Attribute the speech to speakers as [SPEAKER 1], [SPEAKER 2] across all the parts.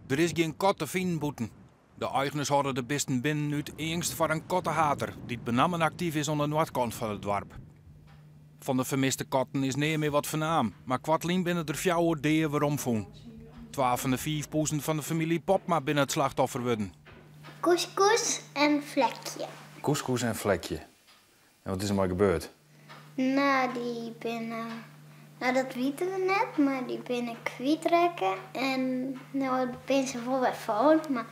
[SPEAKER 1] Der is gjin kat te finen bûten. De eigners hâlde de bisten binnen út eangst foar in kattehater, dy't benammen aktyf is oan de noardkant fan it doarp. Fan de fermiste katten is nea mear wat fernaam, mar koartlyn binne der fjouwer dea weromfûn. Twa fan de fiif poezen fan de famylje Popma binne it slachtoffer wurden.
[SPEAKER 2] Couscous en Vlekje.
[SPEAKER 1] Couscous en Vlekje. En wat is der mei gebeurd?
[SPEAKER 2] No, dy binne, no dat witte we net, mar dy binne kwytrekke en no binne se wol wer fûn, mar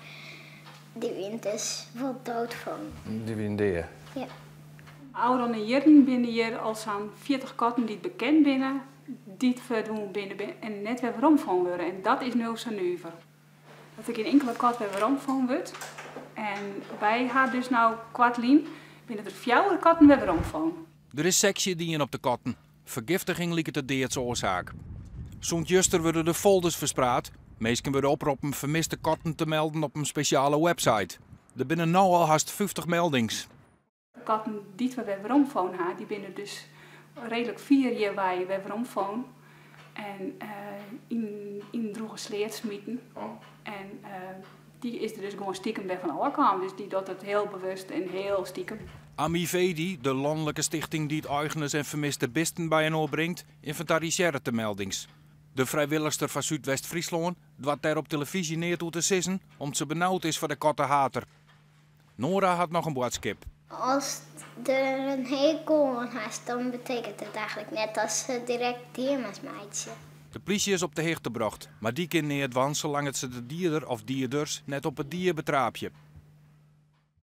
[SPEAKER 2] dy wiene dus wol dood fûn.
[SPEAKER 1] Dy wiene dea?
[SPEAKER 2] Ja.
[SPEAKER 3] Ofrûne jierren binne hjir al sa'n 40 katten dy't bekend binne, dy't ferdwûn binne en net wer weromfûn wurde. En dat is no sa nuver. Dat der gjin inkele kat wer weromfûn wurdt. En wy ha dus no koartlyn binne der fjouwer katten wer weromfûn.
[SPEAKER 1] Der is seksje dien op de katten. Fergiftiging liket de deadsoarsaak. Sûnt juster wurde der folders ferspraat. Minsken wurde oproppen fermiste katten te melden op in spesjale website. Der binne no al hast 50 meldings.
[SPEAKER 3] De katten dy't we wer weromfûn ha, dy binne dus reedlik fier hjirwei wer weromfûn en yn in drûge sleat smiten. En dy is der dus gewoan stikem wer fan ôfkaam. Dus dy docht it hiel bewust en hiel stikem.
[SPEAKER 1] Amivedi, de lanlike stichting dy't eigeners en fermiste bisten byinoar bringt, ynventarisearret de meldings. De frijwillichster fan Súdwest-Fryslân doart dêr op telefyzje neat oer te sizzen om't se benaud is foar de kattehater. Nora hat noch in boadskip.
[SPEAKER 2] Ast der in hekel oan hast, dan betekent it eigentlik net datst se direkt dea moatst meitsje.
[SPEAKER 1] De plysje is op de hichte brocht, mar dy kin neat dwaan salang't se de dieder of dieders net op 'e die betraapje.